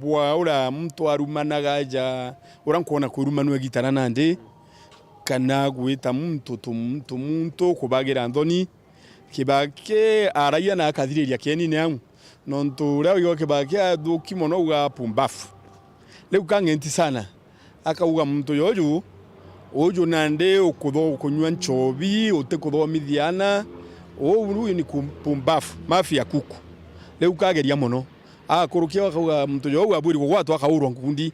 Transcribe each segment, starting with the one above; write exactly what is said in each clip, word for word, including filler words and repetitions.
Bwa uria muntu arumanaga aja, uria nkwona kurumanua igita ria nandi, kana gwita muntu tu-, muntu, muntu kubagira nthoni, Kibaki aragia na akathiriria kienine au, nontu uria wigwa Kibaki athuki mono auga pumbafu. Riu kang'enti sana, akauga muntu joju, uju nandi ukutho-, ukunyua nchobi, utikuthomithia ana, uu riu ni ku-, pumbafu, mafia kuku. Riu kageria mono. Akurukia akauga muntu jou abwiri kugwatwa akaurwa ngundi.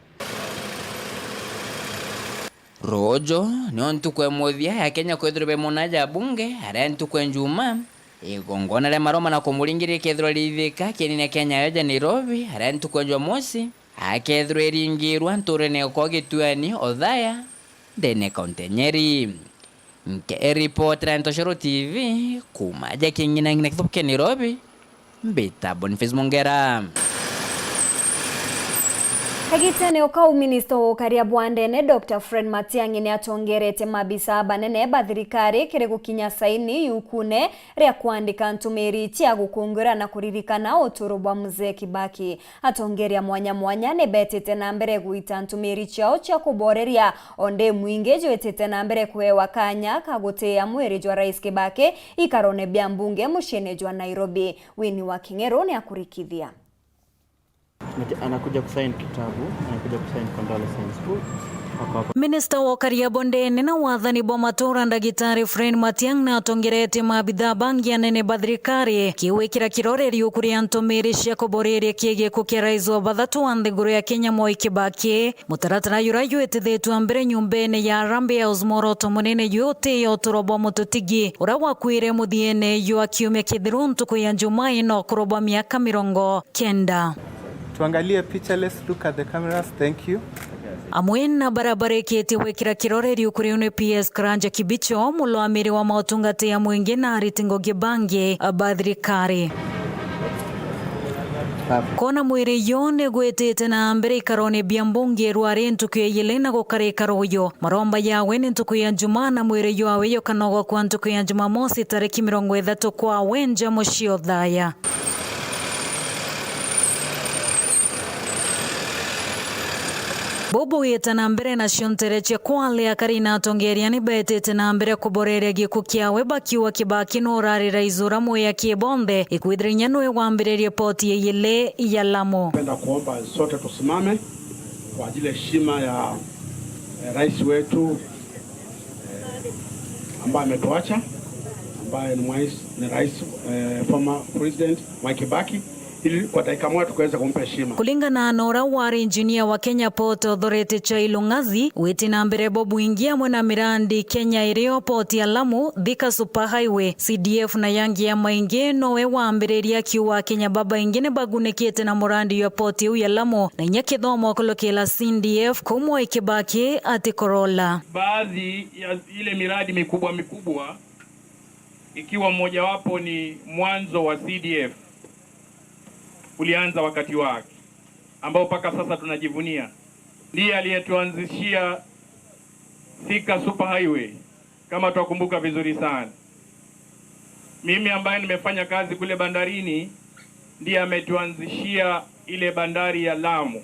Ruuju nio ntuku ya muthia ya Kenya kwithirwa be muna ja bunge, aria ntuku ya Njumaa igongona ria maroma na kumuringiria ikethirwa riithika kienine kia Nyayo ja Nairobi, aria ntuku ya Jumamosi akethirwa iringirwa nturene kwa Gituani, Othaya, ndene kaunti ya Nyeri. Nkiripotera Ntoshoro T V, kuuma aja king'inang'ina kithuku kia Nairobi, mbita Boniface Mongera. Kagitene o kau, minista wa ukaria bwa ndene, Doctor Fred Matiang'i, ni atongerete maabisa banene ba thirikari kiri gukinya saini yukune ria kwandika ntumiri cia gukunguira na kuririkana uturo bwa Mzee Kibaki. Atongeria mwanya mwanya ni betite na mbere gwita ntumiri ciao cia kuboreria, o ndi mwingi jwitite na mbere kuewa kanya ka gutiia mwiri jwa Rais Kibaki ikarone bia mbunge muciine jwa Nairobi. Winnie wa King'eru ni akurikithia. Anakuja kusign kitabu, anakuja kusign condolence book. Ako hapa. Minista wa ukaria bondene na wathani bwa matura, Ndagitari Fred Matiang'i, natongeretie maabitha bangi anene ba thirikari kiwikira kirore riuku ria ntumiri cia kuboreria kii gikuo kia rais wa bathatu wa nthiguru ya Kenya, Mwai Kibaki. Mutaratara jura jwitithitue mbere nyumbene ya Harambee House, mworoto munene jwi utiia uturo bwa mututigi uria wakuire muthiene jwa kiumia kithiru ntuku ya Njumaa ino, ukuru bwa miaka mirongo kenda. Tuangalie picha, let's look at the cameras. Thank you. Amwe na baria barikitie gwikira kirore riuku riu ni P S Karanja Kibicho, murungamiri wa motungata ya mwingi na ariti ngugi bangi ba thirikari. Kona mwiri uyu ni gwitite na mbere ikarone bia mbunge rwari ntuku ya ijiri na gukarika ruuju. Maromba yawe ni ntuku ya Njumaa na mwiri jwawe jukanogwa kwa ntuku ya Njumamosi tariki mirongo ithatu kwawe nja mucii Othaya. Bubu wita na mbere nacio ntere cia Kwale, akari na atongeria ni betite na mbere kuboreria gikuo kiawe, bakiuga Kibaki no urari rais uria mwiyaki bonthe, ikwithira inya niwe wambiririe poti ya ijiri ya Lamu. Napenda kuomba sote tusimame kwa ajili ya heshima ya, eh, rais wetu, eh, ambaye ametuacha, ambaye ni mwais-, ni rais, eh, former president Mwai Kibaki, ili kwa dakika moja tukaweza kumpa heshima. Kulingana na uria wari engineer wa Kenya Port Authority, Chailu Ng'athi, witi na mbere bo bwingi amwe na mirandi Kenya irio port ya Lamu, Thika Super Highway, C D F na yangi ya maingi, nowe wambiririe akiuga Akenya babaingi ni bagunikite na murandi jwa port iu ya Lamu, na inya kithomo kulukira C D F kuu Mwai Kibaki ati Corolla. Baadhi ya ile miradi mikubwa mikubwa, ikiwa mmojawapo ni mwanzo wa C D F ulianza wakati wake, ambao mpaka sasa tunajivunia. Ndiye aliyetuanzishia Thika Super Highway, kama twakumbuka vizuri sana. Mimi ambaye nimefanya kazi kule bandarini, ndiye ametuanzishia ile bandari ya Lamu,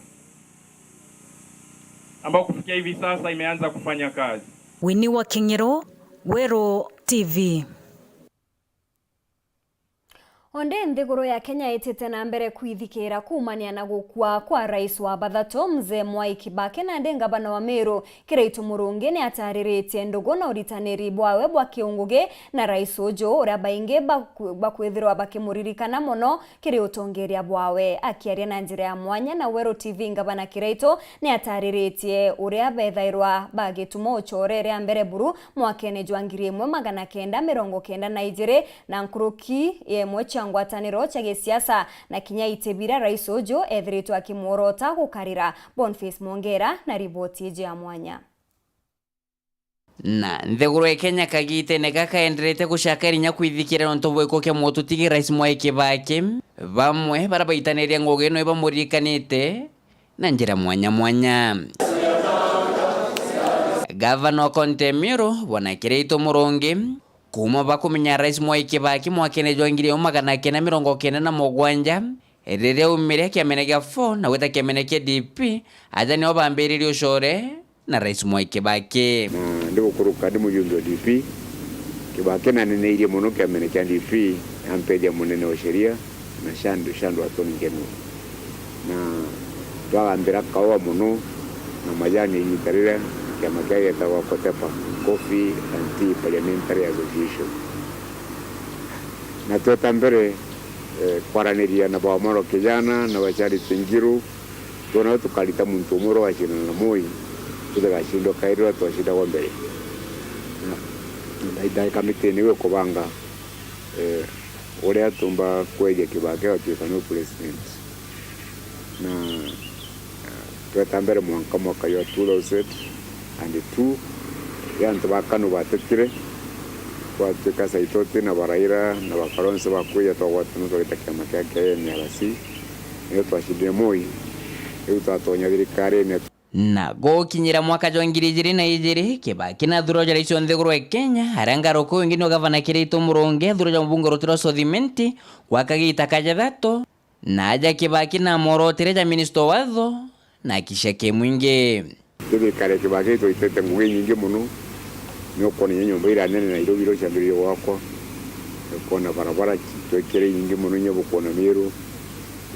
ambao kufikia hivi sasa imeanza kufanya kazi. Winnie wa King'iro, Weru T V. Onde nthiguru ya Kenya itite na mbere kwithikira kuumania na gukua kwa rais wa bathatu, Mzee Mwai Kibaki, nandi ngavana wa Meru, Kiraitu Murungi, ni atariritie ndugu na uritaniri bwawe bwa kiungugi na rais uju, uria baingi baku-, bakwithirwa bakimuririkana mono kiri utongeria bwawe. Akiaria na njira ya mwanya na Weru T V, ngavana Kiraitu ni atariritie uria bethairwa bagituma uchore ria mbere buru mwakene jwa ngiri imwe magana kenda mirongo kenda na ijiri, na nkuruki ya imwe cia ngwataniro cia gisiasa, na kinya iti biria rais uju ethiritwe akimworota gukarira. Boniface Mwongera na riboti iji ya mwanya. Na nthiguru ya Kenya kagitene gaka kaenderete gucakara inya kwithikira nontu bwa gikuo kia mututigi Rais Mwai Kibaki. Bamwe baria baitaniria ngugi ino ibamuririkanite na njira mwanya mwanya. Gavana wa kaunti ya Meru, Bwana Kiraitu Murungi, kuuma bakumenya Rais Mwai Kibaki mwakene jwa ngiri imwe magana kenda mirongo kenda na mugwanja, Riria aumire kiamene gia four na gwita kiamene kia D P, aja nio bambiririe ucore na Rais Mwai Kibaki. Na ndigukuruka ndi mujumbe wa D P, Kibaki naneneirie mono kiamene kia D P, ampethia munene wa sheria na shandu shandu Attorney General. Na twagambira kaua mono na majani igita riria kiama kia getagwa Kotepa, Coffee and Tea Parliamentary Association. Na tweta mbere, eh, kwaraniria na Bwamoro Kijana na ba Charity Ngiru, twona tukarita muntu umwe ura wacindana na Moi, tutigacindwa kairi uria twacindagwa mbere. Na, na ndaika mitini iu kubanga, eh, uria tumba kwethia Kibaki agatuika niwe president. Na, eh, tweta mbere mwanka mwaka jwa two thousand and two, riria antu ba KANU batetire, gwatuika Saitoti na ba Raila na ba Kalonzo bakwija, twagwatana twagita kiama kia, kia N R C, niyo twacindire Moi, riu twatonya thirikarine. Na gukinyira mwaka jwa ngiri ijiri na ijiri, Kibaki nathurwa ja rais o nthiguru e Kenya, aria ngaruku ingi nio gavana Kiraitu Murungi athurwa ja mubunge ruti rwa South Imenti gwa kagita ka jathatu, na aja Kibaki namworotire ja minista o watho na Kisheke Mwingi. Thirikari ya Kibaki itwaitete ngugi inyingi mono, ni ukwona inya nyomba iria nene Nairobi iria ciambiririe gwakwa, ukwona barabara twekire inyingi mono, inya bukwona Meru,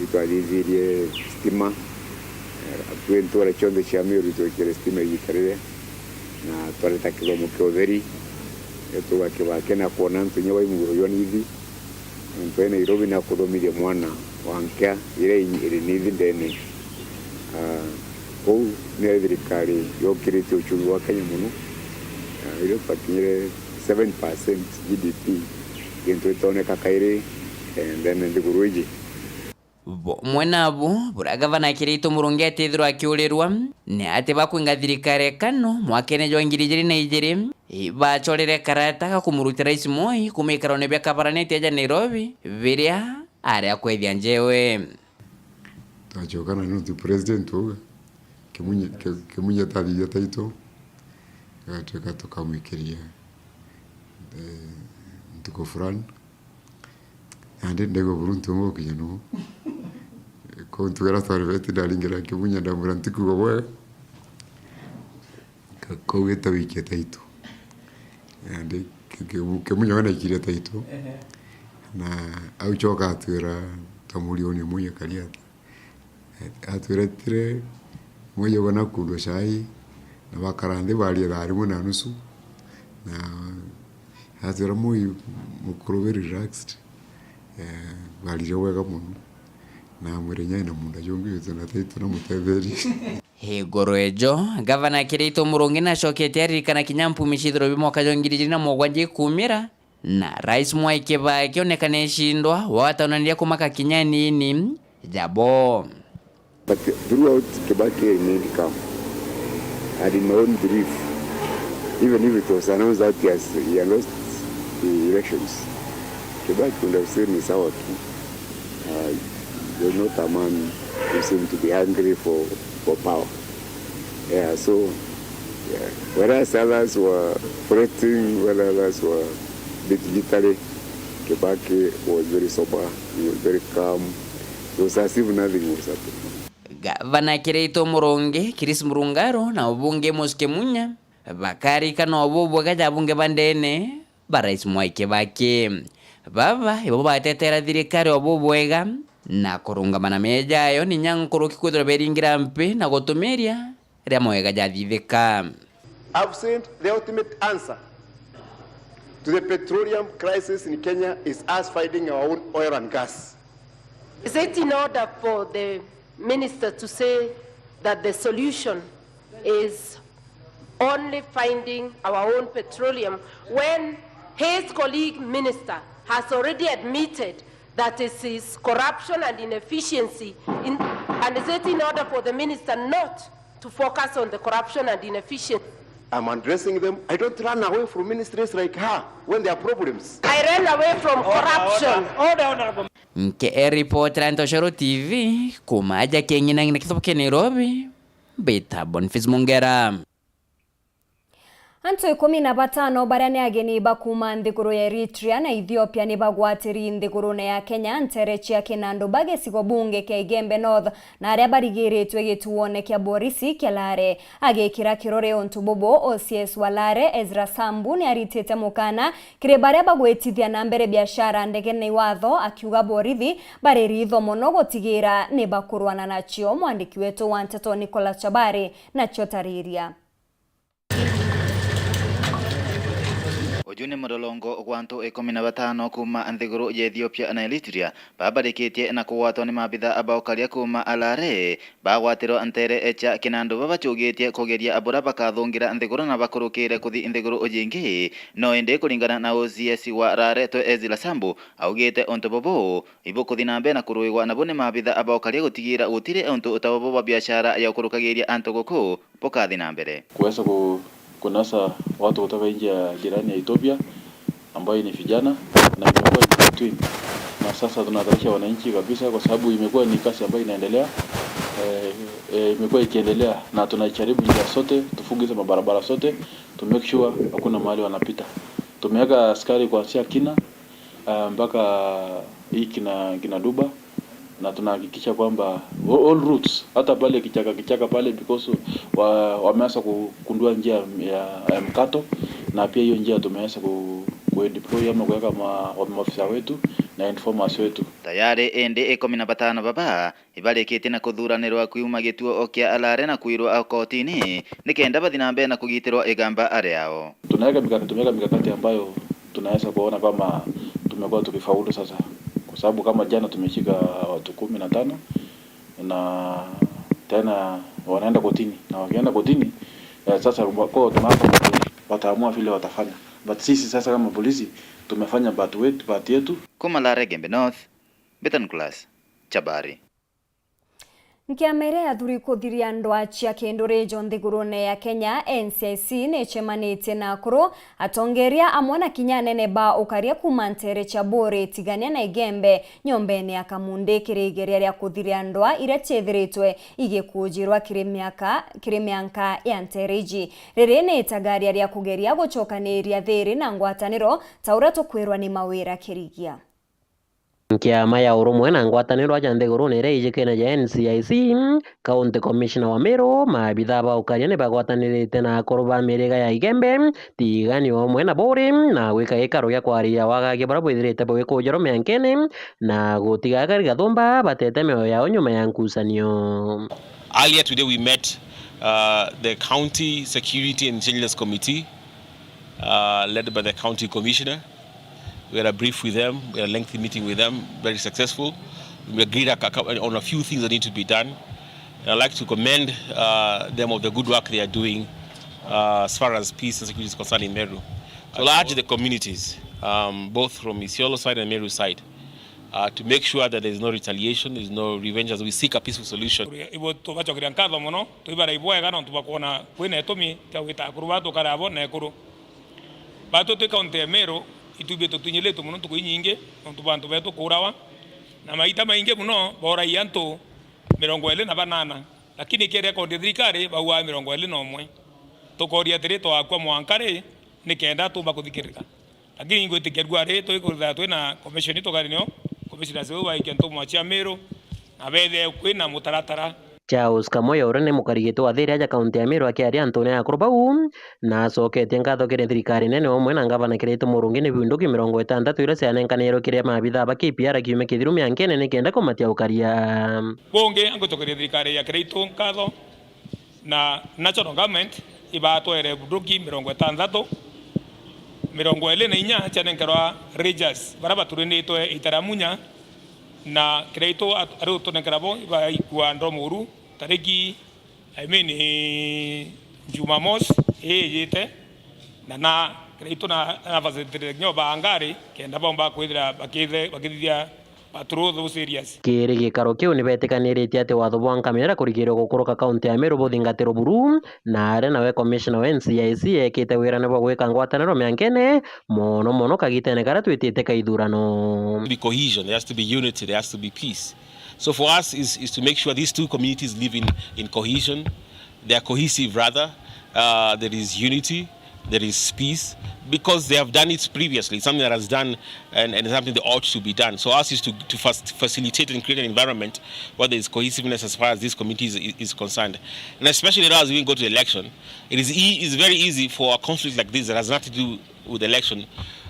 itwathithirie stima. Eh, akui ntura cionthe cia Meru itwikire stima igita riria, na twareta kithomo kia utheri. Etuga Kibaki na kwona antu inya bai muguro jwa nithi, antu ai Nairobi na kuthomithia mwana wa nkia iria i-, iri nithi ndene. Ah, kou niyo thirikari yokiritie uchumi bwa Kenya mono. Ah, irio twakinyire seven percent G D P, gintu gitoneka kairi, eh, ndene nthiguru iji. Bumwe nabu, buria gavana Kiraitu Murungi atithirwa akiurirwa, ni ati bakwinga thirikari ya KANU mwakene jwa ngiri ijiri na ijiri, ibacorere karata ga kumuruta Rais Moi kuuma ikarone bia kabaranitie ja Nairobi, biria ari akwethia njewe. Twacokana nontu president auga, Kimunya, Ki-, Kimunya tathithia taito, gatuika tukamwikiria, eh, ntuku fulani. Nandi ndaigua buru ntumba gukinya nuu. Kou ntuku iria twari beti ndaringira Kimunya ndamwira ntikugwa bwega. Ka-, kaugite wikie taito. Nandi Ki-, Ki-, Kimunya we naikirie taito. Ehe. Na au coka atwira, twamuria uni Moi akari ata. Atwiretire Moi aigwa na kundwa cai, na bakara nthi baria thaa rimwe na nusu, na atwira Moi mukuru be relaxed, eh, baririe bwega mono, na amwira inya ena munda jungi witu na taitu na mutetherie. Iguru ejo, gavana Kiraitu Murungi nacoketie aririkana kinya mpumi cithiro bia mwaka jwa ngiri ijiri na mugwanja ikumira, na Rais Mwai Kibaki onekane ecindwa, wataonaniria kumaka kinya anini jabo. But throughout, Kibaki remained calm. And in my own belief, even if it was announced that he has, he had lost the elections, Kibaki would have said ni sawa tu. Uh, you're not a man who seem to be hungry for, for power. Yeah, so, yeah. Whereas others were fretting, whether others were a bit jittery, Kibaki was very sober, he was very calm. It was as if nothing was happening. Gavana Kiraitu Murungi, Chris Murungaru na ubunge Moses Kimunya bakarikana o bubwega ja bunge ba ndene ba Rais Mwai Kibaki. Baba ibo batetera thirikari o bubwega na kurungama na meeja yayo, ni inya nkuruki kwithirwa beringira mpi na gutumiria riria mawega jathithika. I've said the ultimate answer to the petroleum crisis in Kenya is us finding our own oil and gas. Is it in order for the minister to say that the solution is only finding our own petroleum when his colleague minister has already admitted that it is corruption and inefficiency? In, and is it in order for the minister not to focus on the corruption and inefficiency? I'm addressing them. I don't run away from ministries like her when there are problems. I ran away from corruption. Nke e ripotera Ntoshoro T V, kuuma aja Keng'ina na kithomo kia Nairobi, mbita Boniface Mungera. Antu ikumi na batano baria ni ageni ba kuuma nthiguru ya Eritrea na Ethiopia ni bagwatiri nthigurune ya Kenya, nteere cia Kinanduba, gicigo bunge kia Igembe North, na aria barigiritwe gituone kia borisi kia Lare. Agikira kirore untu bubu, O C S wa Lare, Ezra Sambu, ni aritite mukana kiri baria bagwitithia na mbere biashara ndegene iwatho, akiuga borithi bari ritho mono gutigira ni bakurwana nacio. Mwandiki wetu wa nteto Nicholas Chabari nacio tariria. Uju ni murolongo gwa antu ikumi na batano kuuma nthiguru ya Ethiopia na Eritrea, babarikitie na kugwatwa ni maabitha ba ukaria kuuma Lare, bagwatirwa nteere cia Kinanduba bacugitie kugeria buria bakathungira nthiguru na bakurukire kuthi nthiguru jingi. No indi kuringana na O C S wa Lare twe Ezra Sambu, augite untu bubu ibukuthi na mbere na kuruigwa nabo ni maabitha ba ukaria gutigira gutiri untu uta bubu bwa biashara ya ukurukagiria antu guku bukathi na mbere. Kuweza ku-, kunasa watu kutoka nchi ya jirani ya Ethiopia ambayo ni vijana, na imekuwa ni between. Na sasa tunahatarisha wananchi kabisa, kwa sababu imekuwa ni kazi ambayo inaendelea, eh, eh, imekuwa ikiendelea, na tunajaribu njia zote, tufunge hizo mabarabara zote, to make sure hakuna mahali wanapita. Tumeweka askari kuanzia Kina, ah, mpaka hii Kina, Kinanduba, na tunahakikisha kwamba all, all routes, hata pale kichaka, kichaka pale, because wa-, wameanza kugundua njia ya, ya mkato, na pia hiyo njia tumeweza ku-, ku-deploy ama kuweka ma-, wa-, maafisa wetu na informers wetu. Tayari indi ikumi na batano baba ibarikitie na kuthuranirwa kiuma gituo kia Lare na kwirwa kotini, nikenda bathi na mbere na kugitirwa igamba riao. Tunaweka mikakati, tumeweka mikakati ambayo tunaweza kuona kama tumekuwa tukifaulu sasa, kwa sababu kama jana tumeshika watu kumi na tano na tena wanaenda kotini, na wakienda kotini, eh, sasa kwa tunaanza kotini, wataamua vile watafanya, but sisi sasa kama polisi tumefanya part wetu, part yetu. Kuma Lare, Igembe North, Betan Class, Chabari. Nkiama iria yathuri kuthiria ndwaa cia kinduri jo nthigurune ya Kenya, N C I C, ni icemanitie na akuru, atongeria amwe na kinya anene ba ukaria kuuma nteere cia Buri, Tigania na Igembe, nyombene ya Kamundi, kiri igeria ria kuthiria ndwaa iria ciethiritwe igikujirwa kiri miaka, kiri mianka ya nteere iji. Riri ni itagaria ria kugeria gucokaniria thiri na ngwataniro, ta uria tukwirwa ni Mawira Kirigia. Nkiama ya urumwe na ngwataniro ja nthigurune iria ijikene ja N C I C, County Commissioner wa Meru, maabitha ba ukaria ni bagwatanirite na akuru ba miriga ya Igembe, Tigania umwe na Buri, na gwika gikaro gia kwariria wagagia buria bwithirite bugikujerwa miankene, na gutiga akari gathumba batete mioyo yao nyuma ya nkucanio. Earlier today we met, uh, the County Security and Intelligence Committee, uh, led by the County Commissioner. We had a brief with them, we had a lengthy meeting with them, very successful. We agreed a, a, on a few things that need to be done. And I'd like to commend, uh, them of the good work they are doing, uh, as far as peace and security is concerned in Meru. So I'll urge the communities, um, both from Isiolo side and Meru side, uh, to make sure that there is no retaliation, there is no revenge as we seek a peaceful solution. Ibo tubacokeria nkatho mono, twibara ibwega nontu bwa kwona kwina itumi cia gwita akuru baa tukare abo na ekuru. Batwi twi kaunti ya Meru, itwibitwe twinyiritwe mono ntuku inyingi nontu bwa antu betu kuurawa, na maita maingi mono booragia antu mirongo iiri na banana, lakini kiri rekondi ya thirikari bauaa mirongo iiri na umwe. Tukooria atiri, twakua mwanka ri nikenda tuumba kuthikirika? Lakini ingwitikia rua ri tukwithirwa twina commission, tukari nio commissioners bau baikia ntumwa cia Meru, na bethe kwina mutaratara. Charles Kamoyo, uria ni mukarigiti wa thiri aja kaunti ya Meru, akiaria antune akuru bau, na acoketie nkatho kiri thirikari nene umwe na ngavana Kiraitu Murungi ni biunduki mirongo itantatu iria cianenkanirwe kiri maabitha ba K P R kiumia kithiru miankene nikenda kumatia ukaria. Bungi, angucokeria thirikari ya Kiraitu nkatho, na national government ibatwere bunduki mirongo itantatu, mirongo iiri na inya cianenkerwa Rangers baria baturinitwe ita ria Munya, na Kiraitu at-, ari utunenkera bo ibaikua Ndromuru tariki, I mean, eh, Jumamosi ii ijite, na na Kiraitu na, na facilitate nyo ba ngari kenda bomba kwithira bakithe-, bakithithia patrol those areas. Kiri gikaro kiu, ni betikaniritie ati watho bwa nkamira kurigirwa gukuruka kaunti ya Meru buthingatirwe buru, na aria nawe commissioner wa N C I C ekite wirane bwa gwika ngwataniro miankene, mono mono kagitene karia twitite ka ithurano. Be cohesion, there has to be unity, there has to be peace. So for us is, is to make sure these two communities live in, in cohesion, they are cohesive rather, uh, there is unity, There is peace because they have done it previously, something that has done and, and something that ought to be done. So ours is to, to first facilitate and create an environment where there is cohesiveness as far as this community is, is concerned. And especially now as we go to election, it is e- it's very easy for a conflict like this that has nothing to do with election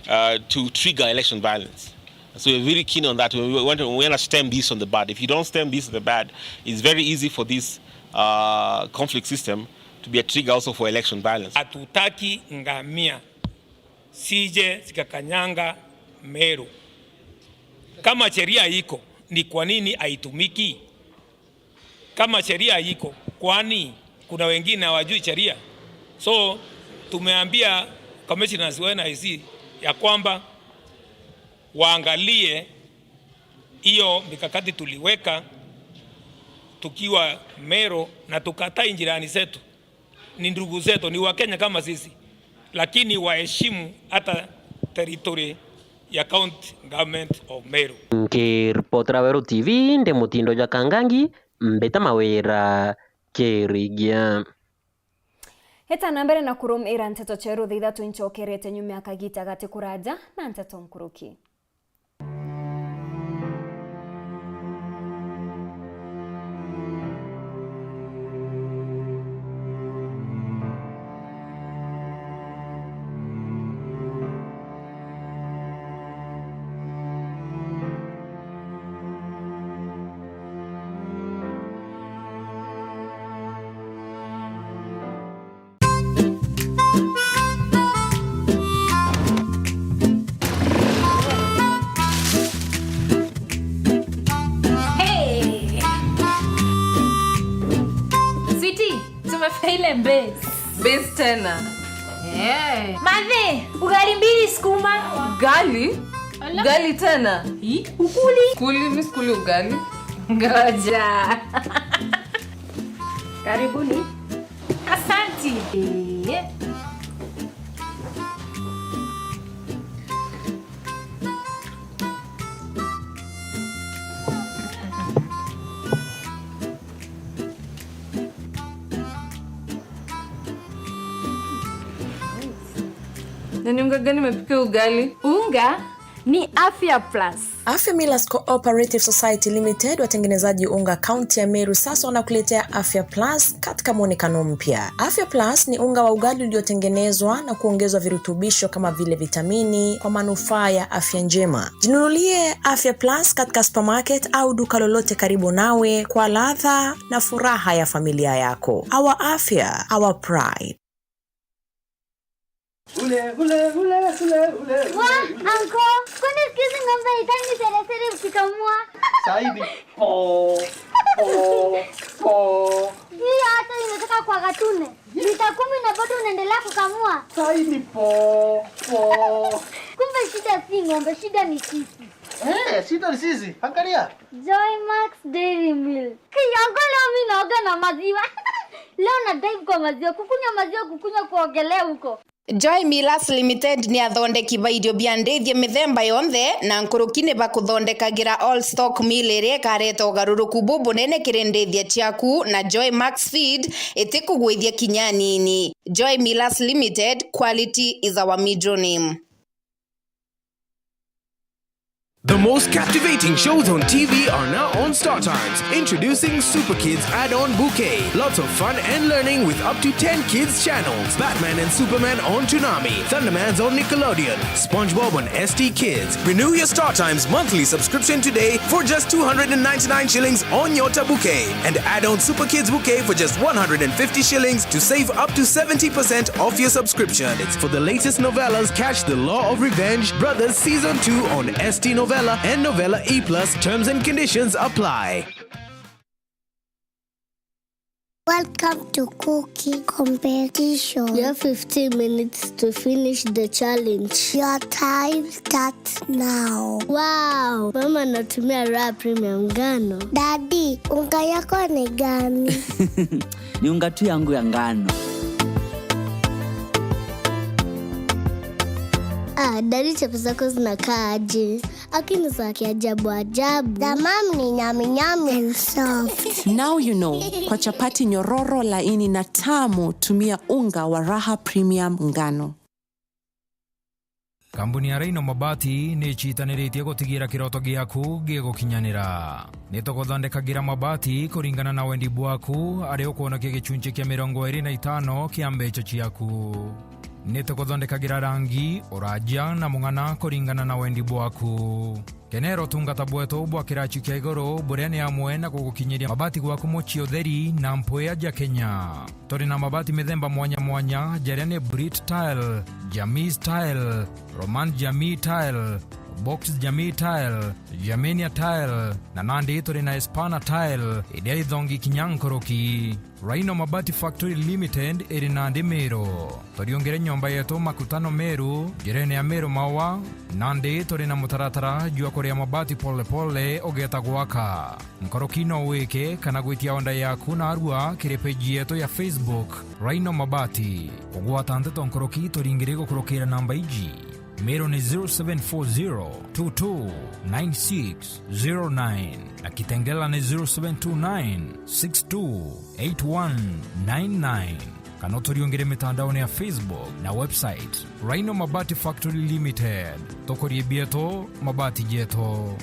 uh, to trigger election violence. So we're very keen on that. We want to, we want to stem this on the bud. If you don't stem this on the bud, it's very easy for this uh, conflict system to be a trigger also for election violence. Hatutaki ngamia sije zikakanyanga Meru. Kama sheria iko, ni kwa nini haitumiki? Kama sheria iko, kwani kuna wengine hawajui sheria? So tumeambia commissioners wa N I C ya kwamba waangalie hiyo mikakati tuliweka tukiwa Meru, na tukatai jirani zetu. Ni ndugu zetu, ni Wakenya kama sisi, lakini waheshimu hata territory ya County Government of Meru. Nkiripotera Weru T V, ndi Mutindo jwa Kangangi, mbita mawira Kirigia. Heta na mbere na kurumira nteto cieru thaa ithatu incokerete nyuma ya kagita gati kuraja na nteto nkuruki. Hey! Sweetie, tumefika ile base. Base tena. Eh. Mathe, ugali mbili sukuma. Ugali? Ala. Ugali tena? Hi, ukuli. Kuli, mi sikuli ugali. Ngoja. Karibuni. Asanti. Eh. Na ni unga gani imepikia ugali? Unga ni Afya Plus. Afya Millers Cooperative Society Limited, watengenezaji unga kaunti ya Meru, sasa wanakuletea Afya Plus katika mwonekano mpya. Afya Plus ni unga wa ugali uliotengenezwa na kuongezwa virutubisho kama vile vitamini kwa manufaa ya afya njema. Jinunulie Afya Plus katika supermarket au duka lolote karibu nawe kwa ladha na furaha ya familia yako. Our afya, our pride. Ule, ule, ule, ule, ule, ule. Wa, anko, kwani siku hizi ng'ombe haitangi seresere ukikamua? Saidi. Po, po, po. Hiyo hata imetoka kwa gatune. Lita kumi na bado unaendelea kukamua. Saidi po, po. Kumbe shida si ng'ombe, shida ni sisi. Eh, shida ni sisi. Angalia. Joy Max Dairy Milk. Kiango leo mimi naoga na maziwa. Leo na dive kwa maziwa, kukunywa maziwa, kukunywa kuogelea huko. Joy Millers Limited ni athondeki ba irio bia ndithia mithemba yonthe, na nkuruki ni bakuthondekagira all stock meal iria ikareta ugaruruku bubunene kiri ndithia ciaku, na Joy Max Feed itikugwithia kinya anini. Joy Millers Limited, quality is our middle name. The most captivating shows on T V are now on Star Times. Introducing Super Kids Add-on Bouquet. Lots of fun and learning with up to ten kids channels. Batman and Superman on Toonami. Thundermans on Nickelodeon. SpongeBob on S T Kids. Renew your Star Times monthly subscription today for just two hundred and ninety-nine shillings on Nyota Bouquet. And add on Super Kids Bouquet for just one hundred and fifty shillings to save up to seventy percent off your subscription. It's for the latest novellas, catch The Law of Revenge, Brothers Season two on S T Novella and Novella E plus. Terms and conditions apply. Welcome to cooking competition. You have fifteen minutes to finish the challenge. Your time starts now. Wow, mama anatumia Raha Premium ngano. Daddy, unga yako ni gani? Ni unga tu yangu ya ngano. Ah, daddy, chapati zako zinakaa aje? Lakini za kiajabu ajabu. The mom ni nyami nyami and soft. Now you know. Kwa chapati nyororo, laini na tamu, tumia unga wa Raha Premium ngano. Kambuni ya Rhino Mabati ni icitaniritie gutigira kiroto giaku gigukinyanira. Ni tuguthondekagira mabati kuringana na wendi bwaku, aria ukwonokia gicunci kia mirongo iri na itano kia mbeca ciaku. Ni tuguthondekagira rangi, uraja na mung'ana kuringana na wendi bwaku. Kenera utungata bwetu bwa kirachi kia iguru, buria ni amwe na gugukinyiria mabati gwaku mucii utheri na mpwea ja Kenya. Turi na mabati mithemba mwanya mwanya, jaria ni Brit Tile, Jamii Tile, Roman Jamii Tile, Box Jamii Tile, Germania Tile, na nandi turi na Espana Tile, iria ithongi kinya nkuruki. Rhino Mabati Factory Limited iri nandi Meru. Turiungire nyomba yetu Makutano Meru, njirene ya Meru Maua, nandi turi na mutaratara jwa kuria mabati pole pole ugeeta gwaka. Nkuruki no wike kana gwitia order yaku narua kiri page yetu ya Facebook, Rhino Mabati. Kugwata nteto nkuruki turingire gukurukira namba iji. Meru ni zero seven four zero two two nine six zero nine na Kitengela ni zero seven two nine six two eight one nine nine. Kana uturiungire mitandaone ya Facebook na website, Rhino Mabati Factory Limited. Tukurie bietu, mabati jetu.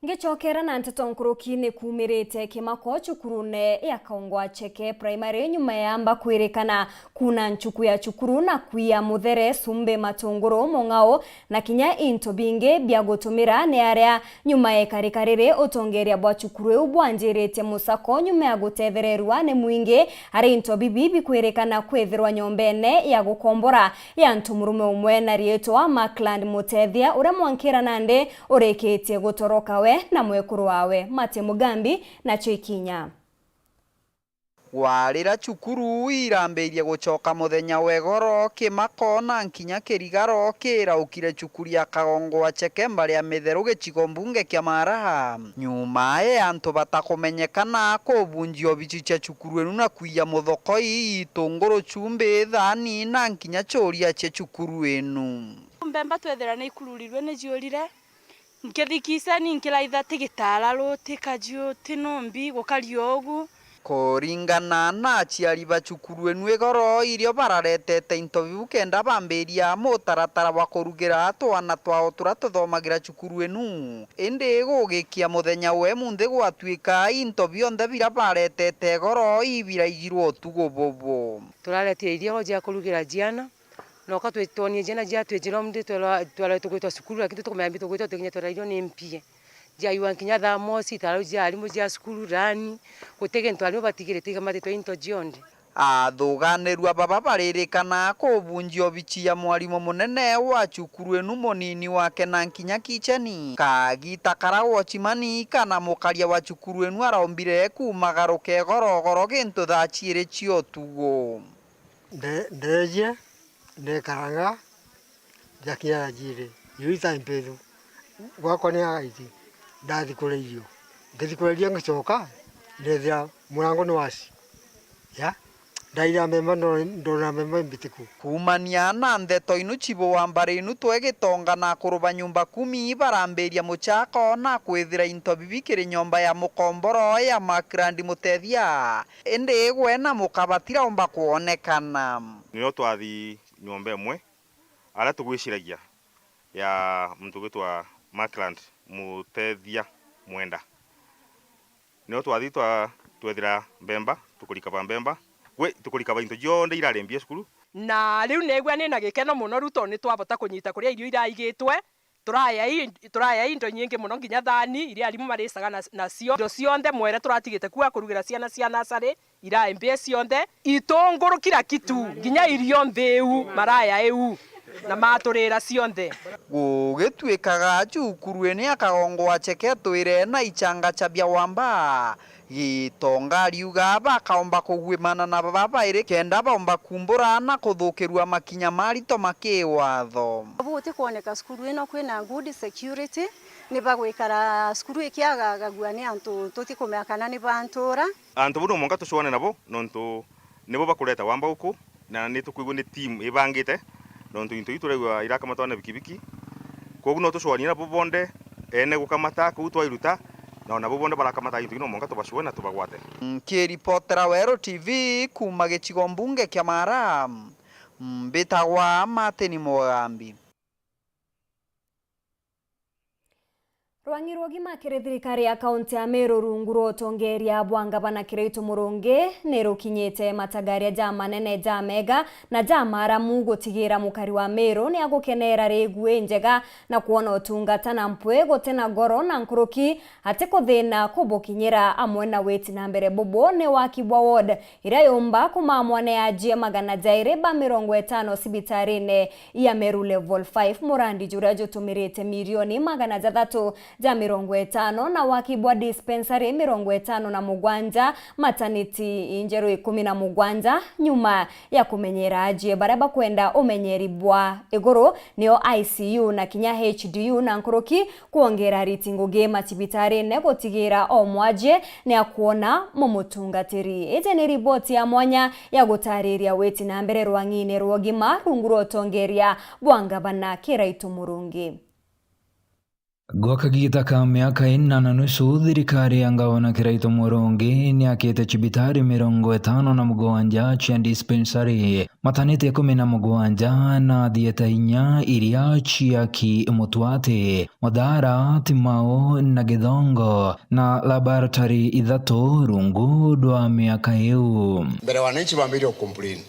Ngicokera na nteto nkuruki, ni kuumirite kimako cukurune ya Kaungwa Cheke Primary nyuma ya mba kwirikana kuuna nchuku ya cukuru na kwiya muthere, cumbi, matunguru, mung'ao na kinya into bingi bia gutumira ni aria nyuma ya ikarika riri utongeria bwa cukuru iu bwanjiritie musako nyuma ya gutethererua ni mwingi hari into bibi bikwirikana kwithirwa nyombene ya gukombora ya antu murume umwe na riitwa Markland Mutethia, uria mwankira nandi urikitie gutoroka we na mwekuru wawe. Mate Mugambi nacio ikinya. Warira cukuru irambirie gucoka muthenya wa igoro, kimako na nkinya kirigaro kiraukire cukuru ya Kagongo wa Chekemba ria Mitheru gicigo mbunge kia Maraha. Nyuma ya antu batakumenyekana kubunjia obici cia cukuru inu na kwiya muthokoi, itunguru, chumbi, thani na nkinya churia cia cukuru inu. Mbemba twethira ni ikururirwe ni ciurire, nkithikiseni nkiraitha ti gitararu, ti kajiu, ti nombi, gukari o ugu. Kuringana na aciari ba cukuru inu igoro, irio bararetete into biu kenda bambiria mutaratara bwa kurugira twana twao turia tuthomagira cukuru inu. Indi gugikia muthenya wa umunthi gwatuika into bionthe biria baretete igoro ibiraigirwe utugu bubu. Turaretire irio cia kurugira ciana, noka twi-, twonie ciana ciatwijira umunthi twerwa, twerwa tugwitwa cukuru, lakini tukumenya mbi tugwitwa tukinya twerwa irio ni mpie. Ciaiwa nkinya thamosi, itara cia arimu cia cukuru, rani, guti gintu arimu batigirite igamatitwe into cionthe. Athuganirua baba baririkana kubunjia obici ya mwarimu munene wa cukuru inu, munini wake na nkinya kicheni. Kagita kara wochimani kana mukaria wa cukuru inu arombire kumagaruka igorogoro gintu thaa ciiri cia utugu. Nde-, ndeejie, ndekaranga, njakinya thaa ciiri, irio itai mpithu. Gwakwa ni agaiti, ndathikura irio. Ngithikura irio ngicoka, ndethira murango ni waci. Ya, ndaira mbemba, ndo-, ndona mbemba imbitiku. Kuumania na ndeto inu chibu wa mbari inu twe Gitonga na akuruba nyumba kumi barambiria muchako na kwithira into bibi kiri nyomba ya mukomboro ya Markland Mutethia. Indi gwe na muka batiraumba kwonekana. Nio twathi nyomba imwe, aria tugwiciragia ya muntu ugwitwa Markland Mutethia Mwenda. Nio twathi twa-, twethira mbemba, tukurikaba mbemba. Gwe tukurikaba into cionthe irari mbia cukuru. Na riu neegua ni na gikeno mono riu tondu ni twabota kunyita kuria irio iraigitwe. Turaya i-, turaya indo inyingi mono, nginya thani iria arimu maricaga na, nacio. Indo cionthe mwere turatigite kuo a kurugira ciana cia nasari, irae mbia cionthe, itunguru, kila kitu, nginya irio nthiu, maraya iu, na maturira cionthe. Gugituikaga cukuru ni akagongwa cheketwire na ichanga cha bia wamba, Gitonga ariuga bakaomba kugwimana na baba bairi kenda baomba kumbura na kuthukirua makinya marito ma kiwatho. Buti kwoneka cukuru ino kwina good security, ni bagwikara cukuru ikiagagagua ni antu tutikumenya kana ni bantura. Antu bau no mwanka tucwane nabo, nontu nibo bakureta wamba guku, na ni tukwigua ni team ibangite, nontu into iu turaigua irakamatwa na bikibiki. Kwogu no tucwanie nabo bonthe, ene gukamata kuu twairuta, na ona bo bonthe barakamata into iu no mwanka tubacue na tubagwate. Nkiripotera Weru T V kuuma gicigo mbunge kia Mara, mbitagwa Martin Mugambi. Rwang'i rwa ugima kiri thirikari ya kaunti ya Meru rungu rwa utongeria bwa ngavana Kiraitu Murungi ni rukinyite matagaria ja manene ja mega na ja maramu gutigira mukari wa Meru ni agukenera rigui njega na kwona utungata na mpwi guti na ngoro na nkuruki atikuthina kubukinyira amwe na witi na mbere bubu ni waki bwa ward iria yumba kumamwa ni ajie magana jairi ba mirongo itano cibitarine ya Meru Level five, murandi juria jutumirite milioni magana jathatu ja mirongo itano na waki bwa dispensary mirongo itano na mugwanja, mataniti injeru ikumi na mugwanja, nyuma ya kumenyera ajie baria bakwenda umenyeri bwa iguru, nio I C U na kinya H D U na nkuruki, kwongera ariti ngugi macibitarine gutigira o mwajie ni akwona mumutungatiri. Iji ni riboti ya mwanya ya gutariria witi na mbere rwang'ine rwa ugima rungu rwa utongeria bwa ngavana Kiraitu Murungi. Gwa kagiita ka miaka ina na nusu, thirikari ya ngavana Kiraitu Murungi ni akite cibitari mirongo itano na mugwanja cia dispensary, mataniti ikumi na mugwanja na thieta inya iria ciaki Mutwati, Muthara, Timau na Githongo, na laboratory ithatu rungu rwa miaka iu. Mbere wananchi bambiririe kucomplain,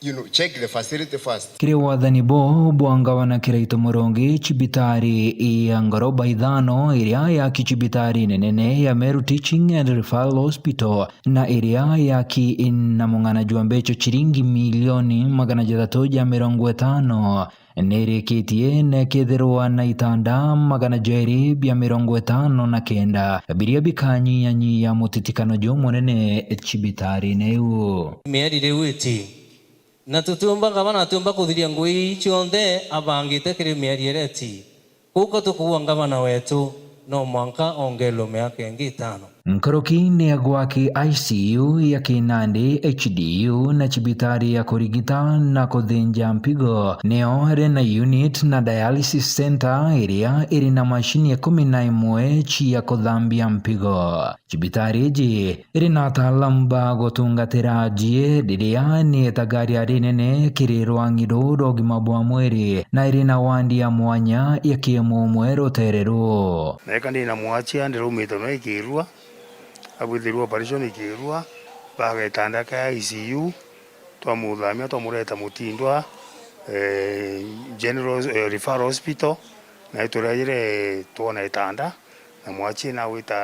you know, check the facility first. Kiri wathani bo bwa ngavana Kiraitu Murungi, cibitari ya ngoroba ithano iria yaki cibitari nene ya Meru Teaching and Referral Hospital na iria yaki na mung'ana jwa mbeca ciringi milioni magana jathatu ja mirongo itano nirikitie na ikethirwa na itanda magana jairi bia mirongo itano na kenda biria bikanyianyia mutitikano jumunene cibitarine iu. Mieri riu iti, na tutiumba ngavana atiumba kuthiria ngugi ii cionthe abangite kiri mieri iria iti. Kuu ko tukuua ngavana wetu no mwanka ongerwe miaka ingi itano. Nkuruki ni ya gwaki I C U ya Kinandi, H D U na cibitari ya kurigita na kuthinja mpigo, nio ri na unit na dialysis center iria iri na mashini ikumi na imwe cia kuthambia mpigo. Cibitari iji iri na ataalamu ba gutungatira ajie riria ni itagaria rinene kiri rwang'i ruu rwa ugima bwa mwiri, na iri na wandi ya mwanya ya kimumwe rutere ruu. Na eka ndi na mwachia ndirumite no ikirua, abwithirwa operation ikirua, baga itanda kia I C U, twamuthamia twamureta Mutindwa, eh, General, eh, Referral Hospital, na iturejire twona itanda. Na mwachie na gwita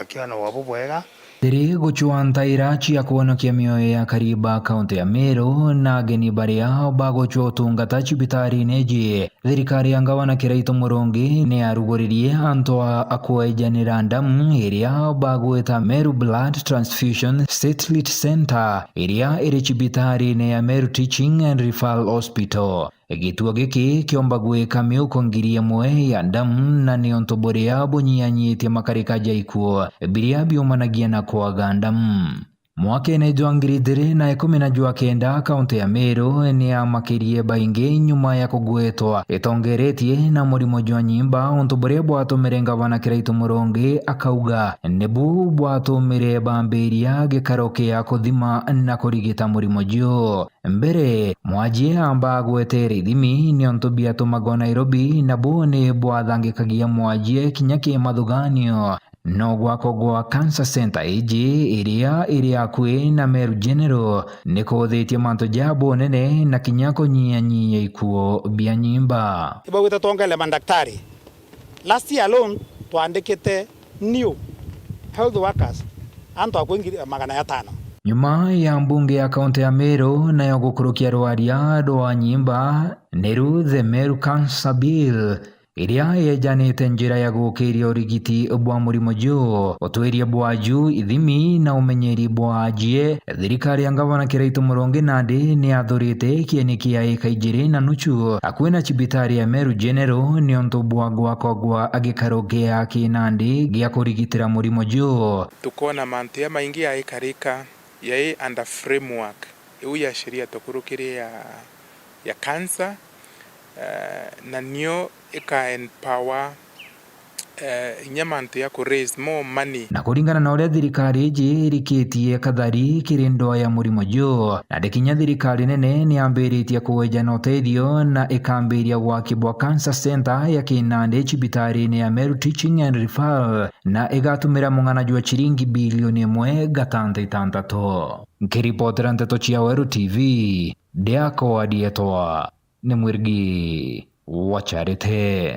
akiona wabo bwega. Iri gucua ntaira cia kwonokia mioyo ya akari ba kaunti ya Meru na ageni baria bagucua utungata cibitarine iji. Thirikari ya ngavana Kiraitu Murungi ni yaruguririe antu a, a kwejanira ndamu iria bagwita Meru Blood Transfusion Satellite Center, iria iri cibitarine ya Meru Teaching and Referral Hospital. Gituo giki kiomba gwika miuko ngiri imwe ya ndamu, na ni untu buria bunyianyitie makarika ja ikuo biria biumanagia na kwaga ndamu. Mwakene jwa ngiri ijiri na ikumi na jwa kenda, kaunti ya Meru ni yamakirie baingi nyuma ya kugwetwa itongeretie na murimo jwa nyimba, untu buria bwatumire ngavana Kiraitu Murungi akauga nibu bwatumire bambiria gikaro kia kuthima na kurigita murimo juu. Mbere, mwajie aamba agwetera ithimi niuntu biatumagwa Nairobi, na buu ni bwathangikagia mwajie kinya ki mathuganio. No gwakwa gwa Cancer Center iji iria iri akui na Meru General ni kuuthitie mantu ja bunene na kinya kunyianyia ikuo bia nyimba. Ibagwite twongele mandaktari. Last year alone, twandikite new health workers, antu akui ngiri magana atano. Nyuma ya mbunge ya kaunti ya Meru nayo gukurukia rwaria rwa nyimba, ni ru The Meru Cancer Bill, iria yejanite njira ya gukiria urigiti bwa murimo juu, utwiria bwa juu, ithimi na umenyeri bwa ajie, thirikari ya ngavana Kiraitu Murungi nandi ni yathurite kieni kia ika ijiri na nuchu akui na cibitari ya Meru General niuntu bwa gwakwa gwa gikaru gia kinandi gia kurigitira murimo juu. Tukoona mantu jamaingi jaikarika jai under framework iu ya sheria tukurukiri ya, ya cancer, eh, na nio ika empower, eh, inya mantu ya ku raise more money. Na kuringana na uria thirikari iji irikitie kathari kiri ndwaa ya murimo juu, nandi kinya thirikari nene ni yambiritie kuwejana utethio na ikambiria gwaki bwa cancer center ya kinandi cibitarine ya Meru Teaching and Referral, na igatumira mung'ana jwa ciringi bilioni imwe gatanta itantatu. Nkiripotera nteto cia Weru T V, ndiakwa ndietwa ni Mwirigi wa Charity.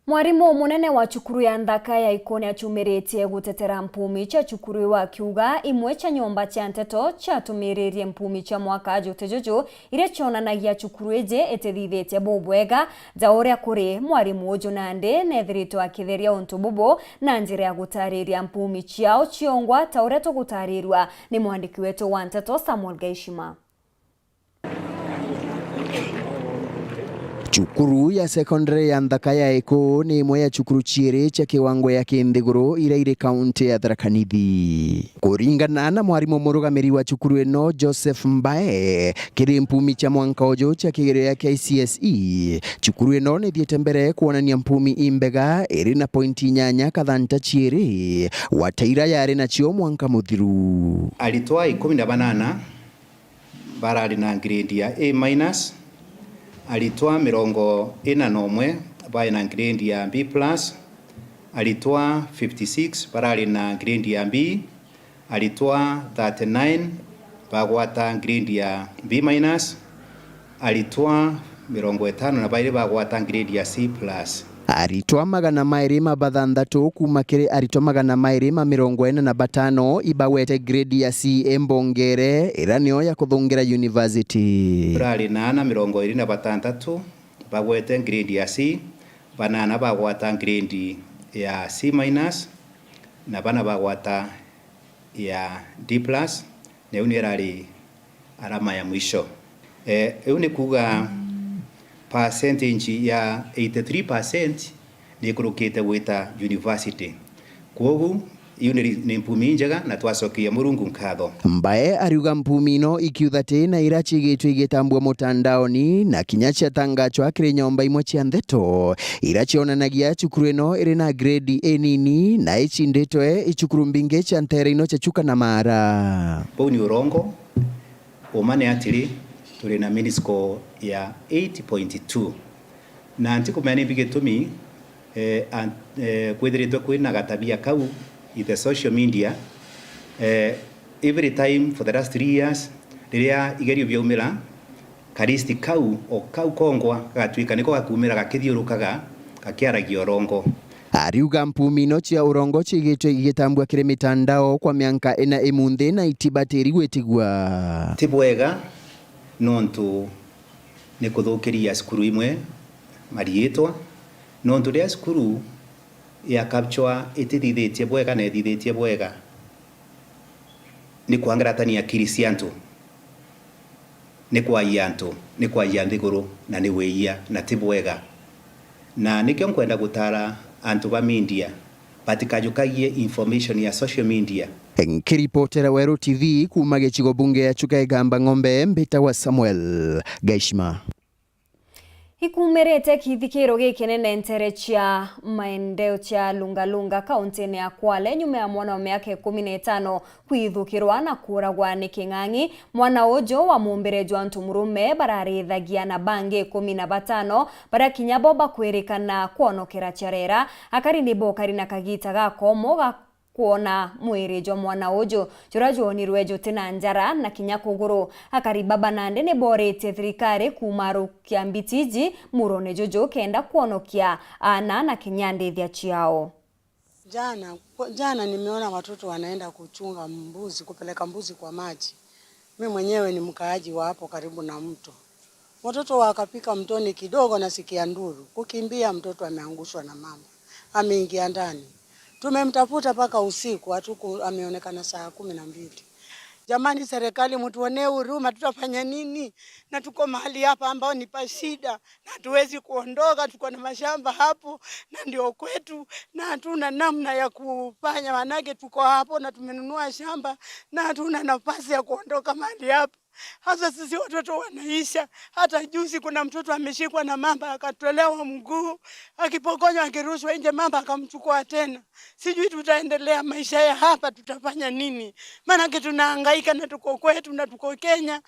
Mwarimu munene wa cukuru ya Nthaka ya Ikoni achumiritie gutetera mpumi cia cukuru iu akiuga imwe cia nyomba cia nteto ciatumiririe mpumi cia mwaka juti juju iria cionanagia cukuru iji itithithitie bubwega ja uria kuri. Mwarimu uju nandi nethiritwe akitheria untu bubu na njira ya gutariria mpumi ciao ciongwa ta uria tugutarirua ni mwandiki wetu wa nteto Samuel Gaishima. Cukuru ya secondary ya Nthaka ya Ikoni ni imwe ya cukuru ciiri cia kiwango ya kinthiguru iria iri kaunti ya Tharaka Nithi. Kuringana na mwarimu murugamiri wa cukuru ino, Joseph Mbae, kiri mpumi cia mwanka uju cia kigerio ya K C S E, cukuru ino ni ithiite mbere kwonania mpumi imbega iri na pointi inyanya kathanta ciiri, gwata iria yari nacio mwanka muthiru. Aritwa ikumi na banana barari na grade ya A minus, aritwa mirongo ina na umwe bari na grade ya B plus, aritwa fifty six barari na grade ya B, aritwa thirty nine bagwata grade ya B minus, aritwa mirongo itano na bairi bagwata grade ya C plus. Aritwa magana mairi ma bathanthatu kuuma kiri aritwa magana mairi ma mirongo ina na batano ibagwete grade ya C imbongere, iria niyo ya kuthungira university. Turari na ana mirongo iri na batantatu bagwete grade ya C, banana bagwata grade ya C minus, na bana bagwata ya D plus, na iu niyo irari arama ya mwisho. Eh, iu ni kuuga percentage ya eighty three percent ni ikurukite gwita university. Kwogu, iu ni, ni mpumi injega na twacokeria Murungu nkatho. Mbae ariuga mpumi ino ikiuthati na iria ciigitwe igitambua mutandaoni na kinya ciatangachwa kiri nyomba imwe cia ntheto, iria cionanagia cukuru ino iri na grade inini na icinditwe icukuru mbingi cia ntere ino cia Chuka na Maara. Bau ni urongo. Uma ni atiri, turi na mini score ya eight point two. Na ntikumenya nimbi gitumi, eh, an-, eh, kwithiritwe kwina gatabia kau in the social media. Eh, every time for the last three years, riria igerio biaumira, ka list kau o kau kongwa gagatuika niko gakuumira gakithiurukaga gakiaragia urongo. Ariuga mpumi ino cia urongo ciigitwe igitambua kiri mitandao kwa mianka ina imunthi na itibatiri gwitigua. Ti bwega, nontu ni kuthukiria cukuru imwe mariitwa, nontu riria cukuru ya capture itithithitie bwega na ithithitie bwega, ni kwangiratania akiri cia antu, ni kwaia antu, ni kwaia nthiguru, na ni wiia, na ti bwega. Na nikio nkwenda gutara antu ba media batikajukagie information ya social media. Nkiripotera Weru T V kuuma gicigo bunge ya Chuka Igamba Ng'ombe, mbitagwa Samuel Gaishima. Ikumirite kithikiro gikinene ntere cia maendeleo cia Lungalunga, kauntine ya Kwale, nyuma ya mwana wa miaka ikumi na itano kwithukirwa na kuuragwa ni king'ang'i. Mwana uju wa mumbire jwa antu murume bararithagia na bangi ikumi na batano, baria kinya bo bakwirikana kwonokera Charera. Akari ni bokari na kagita ga komo ga kwona mwiri jwa mwana uju, juria jwonirwe juti na njara na kinya kuguru. Akari baba nandi ni boritie thirikari kumarukia mbitiji murone juju kenda kwonokia aana na kinya ndithia ciao. Jana, jana nimeona watoto wanaenda kuchunga mbuzi, kupeleka mbuzi kwa maji. Mi mwenyewe ni mkaaji wa hapo karibu na mto. Watoto wakafika mtoni kidogo, nasikia nduru, kukimbia, mtoto ameangushwa na mamba, ameingia ndani. Tumemtafuta mpaka usiku, hatuku-, ameonekana saa kumi na mbili. Jamani, serikali, mtuonee huruma, tutafanya nini? Na tuko mahali hapa ambao ni pa shida, na hatuwezi kuondoka, tuko na mashamba hapo, na ndio kwetu, na hatuna namna ya kufanya, manake tuko hapo na tumenunua shamba, na hatuna nafasi ya kuondoka mahali hapa. Hata sisi watoto wanaisha. Hata juzi kuna mtoto ameshikwa na mamba, akatolewa mguu, akipokonywa, akirushwa nje, mamba akamchukua tena. Sijui tutaendelea maisha ya hapa, tutafanya nini? Maanake tunahangaika na tuko kwetu na tuko Kenya,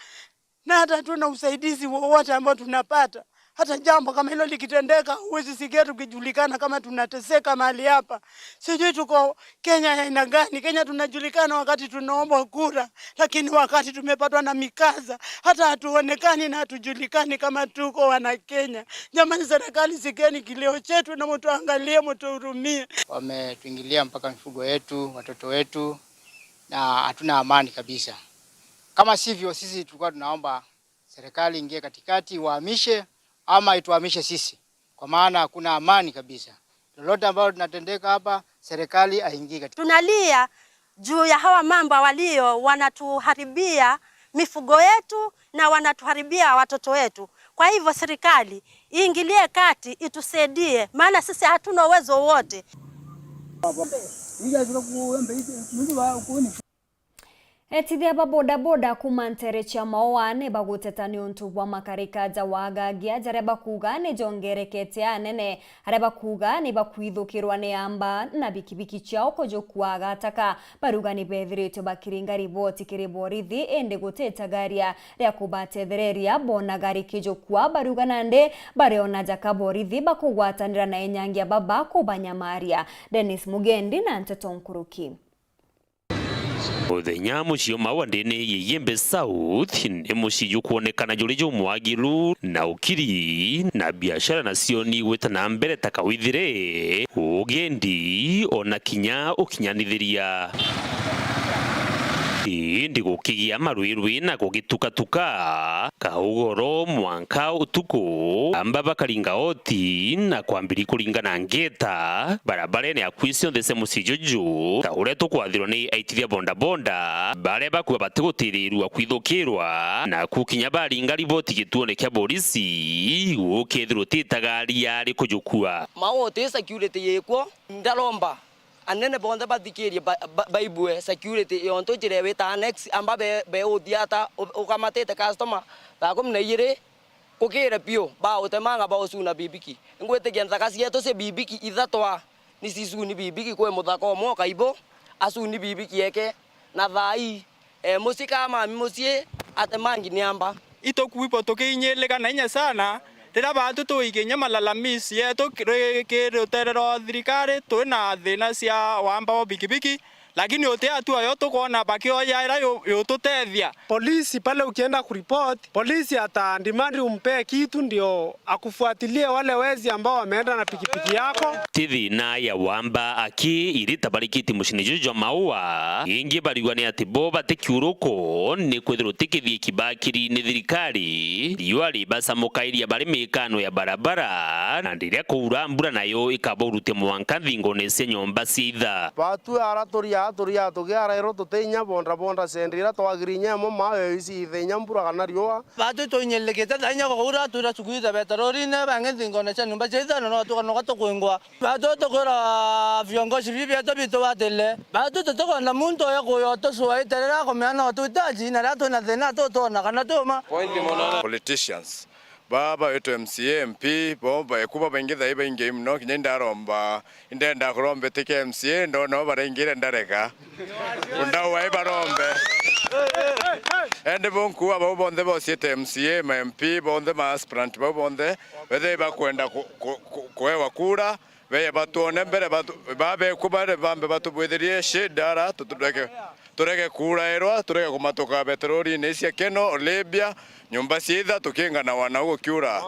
na hata hatuna usaidizi wowote ambao tunapata. Hata jambo kama hilo likitendeka, huwezi sikia tukijulikana kama tunateseka mahali hapa. Sijui tuko Kenya ya aina gani? Kenya tunajulikana wakati tunaombwa kura, lakini wakati tumepatwa na mikaza, hata hatuonekani na hatujulikani kama tuko wana Kenya. Jamani, serikali, sikieni kilio chetu na mtuangalie, mtuhurumie. Wametuingilia mpaka mifugo yetu, watoto wetu, na hatuna amani kabisa. Kama sivyo, sisi tulikuwa tunaomba serikali ingie katikati, iwahamishe ama ituhamishe sisi, kwa maana hakuna amani kabisa. Lolote ambalo linatendeka hapa, serikali haingii katika. Tunalia juu ya hawa mamba walio wanatuharibia mifugo yetu na wanatuharibia watoto wetu. Kwa hivyo, serikali iingilie kati, itusaidie, maana sisi hatuna uwezo wote. Etithia ba bodaboda kuuma nteere cia Maua ni baguteta niuntu bwa makarika ja wagagia jaria bakuuga ni jongerekete anene, aria bakuuga ni bakwithukirwa ni amba na bikibiki ciao kujukua gataka. Baruga ni bethiritwe bakiringa riboti kiri borithi, indi guti itagaria ria kubatethereria, bonaga rikijukua. Baruga nandi bariona jaka borithi bakugwatanira na enyangia baba kubanyamaria. Dennis Mugendi na nteto nkuruki. Muthenya mucii Maua ndene ya Igembe South ni mucii jukwonekana juri jumwagiru na ukiri, na biashara nacio ni igwita na mbere ta kawithire, ugendi ona kinya ukinyanithiria. Indi gukigia marwirwi na gugitukatuka. Kaugoro mwanka utuku, amba bakaringa oti na kwambiri kuringa na ngeta barabarene akui cionthe cia mucii juju, ta uria tukwathirwa ni aitithia bondabonda, baria bakua batigutirirua kwithukirwa, na kukinya baringa riboti gituone kia borisi, ukethirwa utitagaria ari kujukua. Mau uti security yikwo, ndaromba anene bonthe bathikirie ba-, ba-, baibue security yontu njira iwita annex, amba be-, be uthiata u-, ukamatite customer thaa kumi na igiri, kukire biu, bautemanga baucuna bibiki. Ngwitikia nthaka cietu cia bibiki ithatwa ni cicuni bibiki kwi muthaka umwe ukaibu acuni bibiki eke, na thaa ii, e, mucii ka mami mucii atemangi ni amba. Itukuibo tukiinyilika na inya sana, riria baatu twikinya malalamisi yetu ki-, ri-, ki rutere rwa thirikari, twi na thina cia wamba wa bikibiki, lakini uti hatua yo tukwona bakioya iria yu-, yututethia. Polisi pale ukienda kuripoti, polisi ata demand umpee kitu ndio akufuatilie wale wezi ambao wameenda na pikipiki yako. Ti thina ya wamba aki iri tabarikitie mucini juju jwa Maua, ingi bariuga ni ati bo bati kiuruko ni kwithirwa ti kithii kibakiri ni thirikari, riua ribacamukairia bari mikano ya barabara, na riria kuura mbura nayo ikabaurutia mwanka nthingone cia nyomba cia itha. Batu ara turia, turia, tugiara iro tuti inya bonda bonda sendi ira twagiri inya imo mawe isi ithe inya mbura kana riua. Batu tuinyilikite thaa inya kuura, twira cukuru ithe betarorine, bangi nthingone cia nyomba cia itha, na no tukanoka tukwingwa. Batu tukwira viongozi bibi bietu bitubatirie. Batu tutikwenda muntu oya kuya utucua iterera kumea no twitaji, na riria twina thina tutwona kana tuma. Politicians. Baa bawitwa M C A, M P, bo baeku babaingi thaa ii baingi mono, kinya indaromba, indenda kuromba itike M C A, ndona o baraingire ndarega. Undauga ibarombe. Endi bunkuwa bau bonthe bociite M C A, ma M P, bonthe ma aspirant bau bonthe, bethe ibakwenda ku-, ku-, ku-, kuewa kura, beye batwone mbere, batu-, babeku bare bambe batubwithirie shade ara, tutureke, tureke kuurairwa, tureke kumatuka beterori-ini cia Keno, Libya, nyomba cia itha, tukiingana wana gukiura.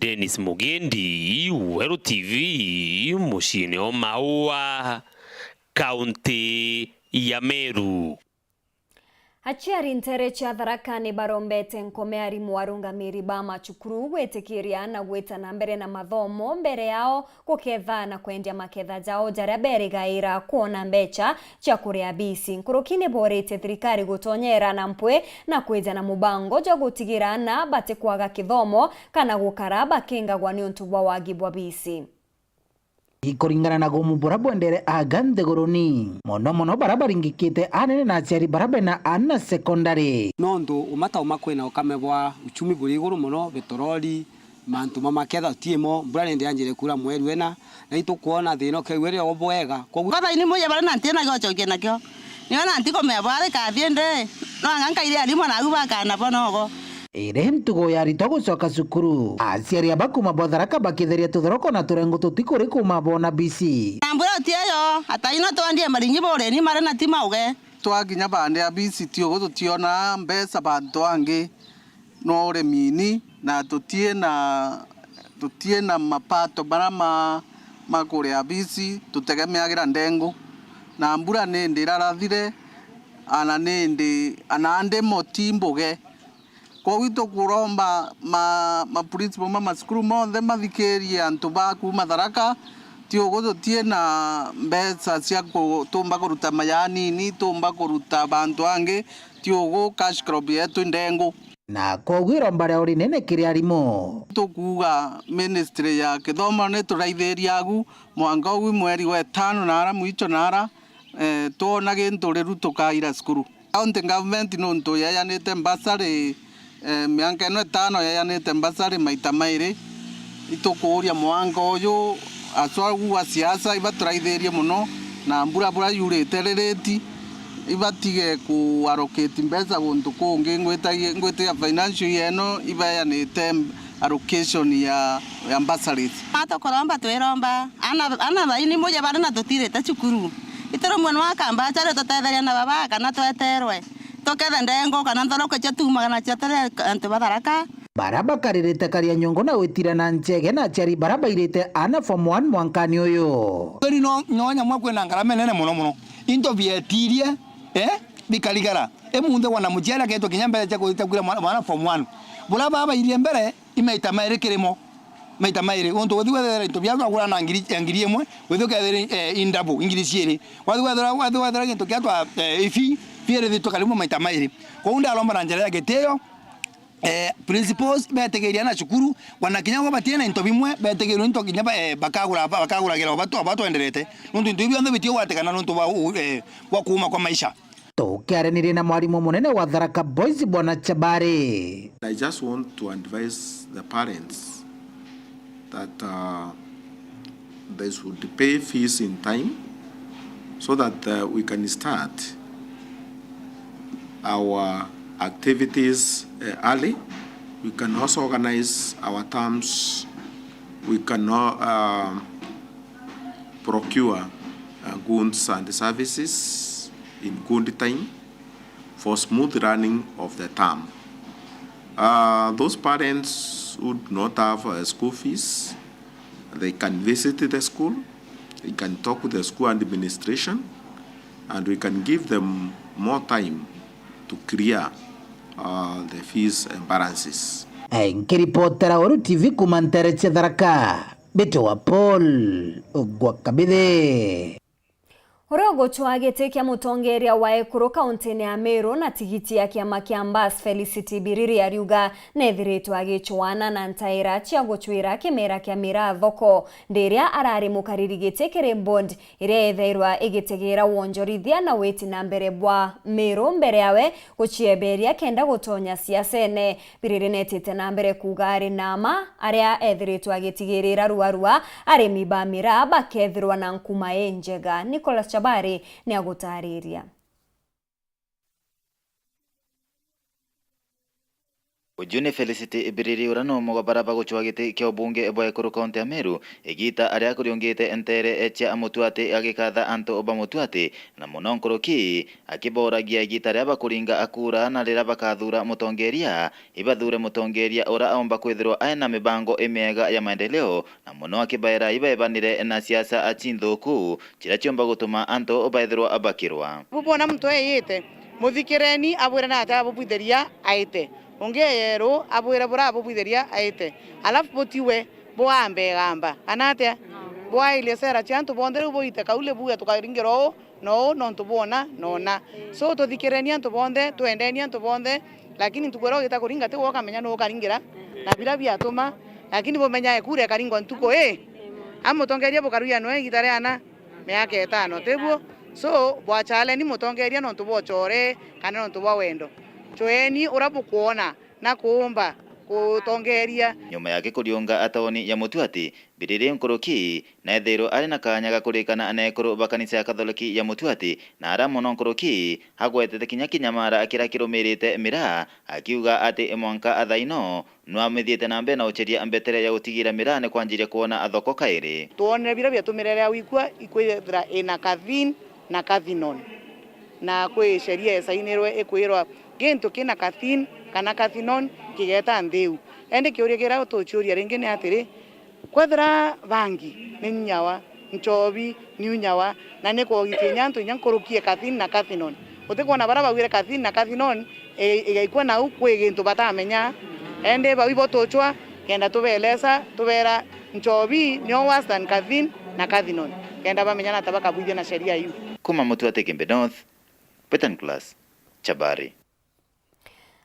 Dennis Mugendi, Weru T V, muciine o Maua, kaunti ya Meru. Aciari nteere cia Tharaka ni barombete nkome arimu arungamiri ba macukuru gwitikiria na gwita na mbere na mathomo mbere yao guketha na kwendia maketha jao jaria berigaira kwona mbecha cia kuria bisi. Nkuruki ni booritie thirikari gutonyera na mpwi na kwija na mubango jwa gutigira ana batikwaga kithomo kana gukara bakingagwa niuntu bwa wagi bwa bisi. Ikuringana na gumu buria bwendere aga nthiguruni, mono mono baria baringikite anene na aciari baria bena ana sekondari. Nontu umata uma kwina ukame bwa uchumi buri iguru mono, betorori, mantu ma maketha ti mo, mbura nindi yanjire kuura mweri wena, na itukwona thina ukiu iri o bwega. Koguo bathaini muye baria na ntina giochokia nakio, niyo na ntikumenya bwari kathie ndi, no anga nkaire arimu nagu bakana bo nogo. Iri ntugo ya aritwa gucoka cukuru, aciari aba kuuma bwa Tharaka bakitheria tuthoroko na turengo tuti kuri kuuma boona bisi. Na mbura utieyo, ataino twandie maringi bureni mari na ti mauge. Twakinya bande ya bisi tiugu tutionaa mbeca bantu angi, no uremini, na tutie na, tutie na mapato maria ma, ma kuria bisi, tutegemeagira ndengu. Na mbura nindi irarathire, ana nindi, ana ndimo ti mbuge. Kwogu itukuromba ma, ma principal ma macukuru monthe mathikirie antu ba kuuma Tharaka, tiugu tutie na mbeca cia ku-, tuumba kuruta mayaanini, tuumba kuruta bantu angi, tiugu cash crop yetu i ndengu. Na kwogu iromba riao rinene kiri arimu. Tukuuga ministry ya kithomo ni turaithiria agu mwanka ugu mweri wa itano na ara mwicho na ara, eh, twona gintu riru tukaira cukuru. County government nuntu yeyanite mbasari, eh, mianka ino itano yeyanite mbasari maita mairi, itukuuria mwanka uyu, aswa agu a siasa ibaturaithirie mono, na mbura bura yurite ririti, ibatige ku allocate mbeca guntu kungi. Ngwitagia, ngwitigia financial year ino ibeyanite allocation ya, ya bursaries. Matukuromba twiromba, ana, ana baini muye bari na tutirite cukuru. Iturumwe nwa kamba, chari tutetheria na baba kana tweterwe. Tukethe ndengo kana nthoroko icio tuumaga nacio turi antu ba Tharaka. Baria bakaririte karia nyongo na gwitira na nchege na aciari baria bairite ana form one mwankani uyu. Kweli no, no nyamwa kwina ngarama nene mono mono. Into bietirie, eh, bikarigara. Emunthe wana muciari aketwa kinya mbere cia kuthita kwira mwana, mwana form one. Buria babairie mbere, i maita mairi kirimo. Maita mairi. Untu uthi wethera into bia twagura na ngiri, ya ngiri imwe, uthi ukethira, eh, in double, ngiri ciiri. Wathi wethera, wathi wethera gintu kia twa, eh, ifi, biiri thitwe karimo maita mairi. Kwou ndaromba na njira ya gitio, eh, principals betigiria na cukuru, wana kinya gwa batina into bimwe, betigiria into kinya ba-, eh, bakagura, ba-, bakaguragira o batu-, o batwenderete. Nuntu into ibi bionthe bitigwatikana nuntu bwa u-, eh, bwa kuuma kwa maisha. Tukiaraniria na mwarimu munene wa Tharaka Boys, Bwana Chabari. I just want to advise the parents that, uh, they should pay fees in time so that, uh, we can start our activities, uh, early. We can also organize our terms. We can, uh, procure, uh, goods and services in good time for smooth running of the term. Uh, those parents who do not have, uh, school fees, they can visit the school, they can talk with the school administration, and we can give them more time to clear, uh, the fees and balances. Eh, nkiripotera Weru T V kuuma nteere cia Tharaka, mbitagwa Paul gwa Kabithi. Uria ugucwaa giti kia mutongeria wa ekuru kauntine ya Meru na tigiti ya kiama kia Mbas, Felicity Biriri, ariuga nethiritwe agicwaana na ntaira cia gucwira kimera kia miraa thoko, ndiria arari mukariri giti kiri board iria yethairwa igitegeera wonjorithia na witi na mbere bwa Meru mbere yawe gucieberia kenda gutonya siasene. Biriri netite na mbere kuuga ari na mma aria ethiritwe agitigirira ruarua arimi ba miraa bakethirwa na nkuma injega. Nicholas Chabari niagutaariria. Uju ni Felicity Ibiriri, uria ni umwe bwa baria bagucwa giti kia ubunge bwa Ekuru, kaunti ya Meru, igita aria akuriungite ntere cia Mutuati agikatha antu ba Mutuati, na muno nkuruki akiboragia igita riria bakuringa akura na riria bakathura mutongeria, ibathure mutongeria uria aumba kwithirwa aina mibango imiega ya maendeleo, na muno akibaera ibaebanire na siasa cinthuku, ciria ciumba gutuma antu baithirwa bakirwa. Bubona muntu eyite, muthikireni abwire na atia abubwithiria aite. Ungi eyeru abwire bura abubwithiria aite. Alafu butiwe, bwambe gamba. Kana atia? Bwailie sera cia antu bonthe, riu buite kauli buge tukaringira uu, no uu nontu bwona nona. So, tuthikireni antu bonthe, twendeni antu bonthe, lakini ntuku iria ugita kuringa ti gwe ukamenya nuu ukaringira na biria biatuma, lakini bumenyae kura ikaringwa ntuku ii. A mutongeria bukarugia nwe igita ria ana miaka itano, ti buo? So, bwachaleni mutongeria nontu bwa uchore kana nontu bwa wendo. Chweeni uria bukwona na kuumba gutongeria. Nyuma yake kuriunga tauni ya Mutuati, Biriri nkuruki na ethirwe ari na kanya ga kurikana na ekuru ba kanisa ya Katholiki ya Mutuati, na aria muno nkuruki agwetete kinya kinyamara kiria kirumirite miraa, akiuga ati mwanka athaino nwamithiite na mbere na ucheria mbetere ya gutigira miraa ni kwanjiria kwona thoko kairi. Twonere biria biatumire riria wikua ikwithira ina cathin na cathinon, na kwi sheria esainirwe ikwirwa gintu kina cathin kana cathinon kigeta nthi iu. Indi kiuria kiria tuchiuria ringi ni atiri, kwethira bangi ni nyawa, nchobi ni nyawa, na ni kwogitie inya antu inya nkuruki e cathin na cathinon. Utikwona baria baugire cathin na cathinon, e, igaikua nau kwi gintu batamenya. Indi bau ibo tuchwa, kenda tubelesa, tubera nchobi nio worse than cathin na cathinon. Kenda bamenya na ata bakabwithia na sheria iu. Kuma Mutuati Kimbi North, Peter Nicholas, Chabari.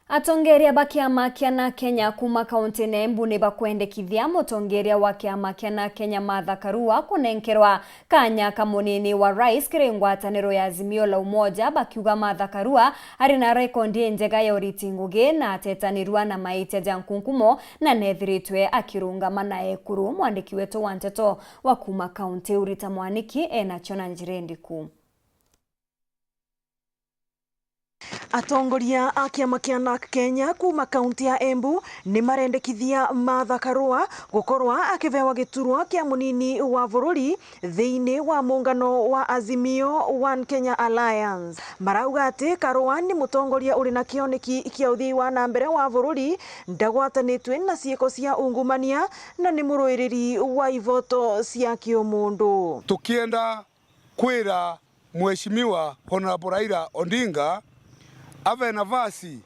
Atongeria ba kiama kia Na Kenya kuma kaunti ya Embu ni bakwendekithia mutongeria wa kiama kia Na Kenya Martha Karua kunenkerwa kanya ka munini wa rais kiri ngwataniro ya Azimio la Umoja, bakiuga Martha Karua ari na rekondi injega ya uriti ngugi na atetanirua na maitia ja nkunkumo na nethiritwe akirungama na ekuru. Mwandiki wetu wa nteto wa kuma kaunti iu Rita Mwaniki enacio na njira indiku. Atongoria a kiama kia Na Kenya kuma kaunti ya Embu ni marendekithia Martha Karua gukorwa akibewa giturwa kia munini wa bururi thiini wa muungano wa Azimio One Kenya Alliance. Marauga ati Karua ni mutongoria uri na kioneki kia uthii wa na mbere wa bururi, ndagwatanitwe na ciiko cia ungumania na ni muruiriri wa ivoto cia kiumundu. Tukienda kwira Mheshimiwa Honorable Raila Odinga ave nafasi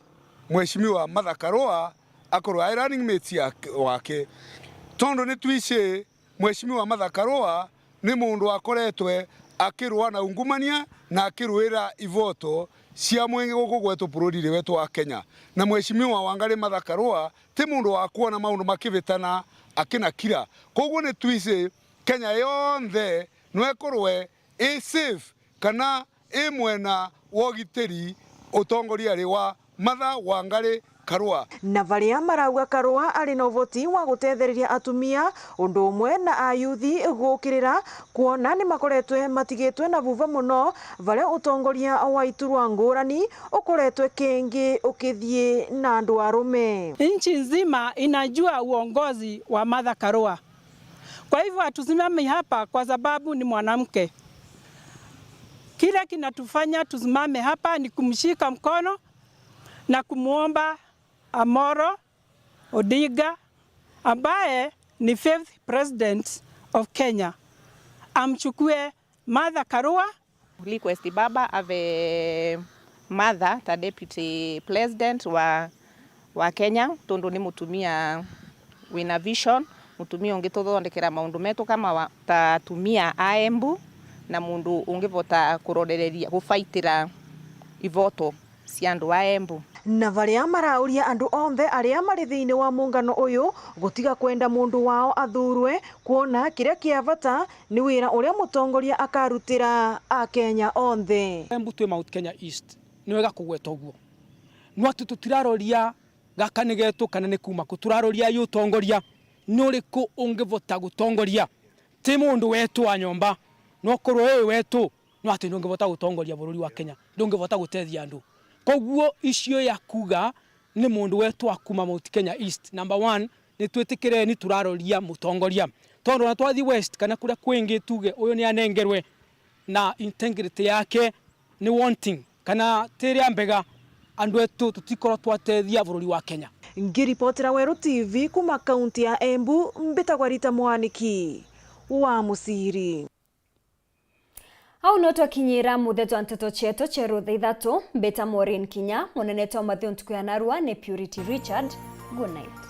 Mheshimiwa Martha Karua akorwe ai running mate ya, wake. Tondu ni twici Mheshimiwa Martha Karua ni mundu akoretwe akirua na ungumania na akiruira ivoto cia mwingi guku gwetu bururiri wetu wa Kenya. Na Mheshimiwa Wangari Martha Karua ti mundu wa kwona maundu makivitana akinakira. Koguo ni twici Kenya yonthe no ikorwe i safe kana i mwena wa ugitiri utongoriari wa Martha Wangari Karua. Na baria marauga Karua ari na uvoti wa gutethereria atumia undu umwe na ayuthi gukirira, kwona ni makoretwe matigitwe na vuva muno, baria utongoria wa iturwa ngurani ukoretwe kingi ukithii na andu arume. Nchi nzima inajua uongozi wa Martha Karua. Kwa hivyo hatusimami hapa kwa sababu ni mwanamke. Kile kinatufanya tusimame hapa ni kumshika mkono na kumwomba Amolo Odinga, ambaye ni fifth president of Kenya, amchukue Martha Karua. Request baba ave Martha ta deputy president wa, wa Kenya, tondu ni mutumia wina vision, mutumia ungituthondekera maundu metu kama wa, ta atumia a Embu, na mundu ungivota kurorereria, gufaitira ivoto cia andu a Embu. Na baria marauria andu onthe aria mari thiini wa muungano uyu gutiga kwenda mundu wao athurwe, kwona kiria kia bata ni wira uria mutongoria akarutira Akenya onthe. Embu twi Mount Kenya East, ni wega kugweta uguo. No ati tutiraroria gaka ni getu kana ni kuma ku, turaroria yu utongoria. Ni uriku ungivota gutongoria? Ti mundu wetu wa nyomba, no korwo wi wetu, no ati ndungivota gutongoria bururi wa Kenya, ndungivota gutethia andu. Koguo icio ya kuga ni mundu wetu wa kuma Mount Kenya East. Number one, ni twitikireni turaroria mutongoria. Tondu ona twathi West kana kuria kwingi tuge uyu ni anengerwe na integrity yake ni wanting kana tiria mbega, andu etu tutikorwo twatethia bururi wa Kenya. Ngiripotera Weru T V kuma kaunti ya Embu, mbitagwa Rita Mwaniki wa Musiri. Au no twakinyira muthia jwa nteto cietu cia rutha ithatu. Mbita Maureen Kinya, munenete wa mathio ntuku ya narua ni Purity Richard. Good night.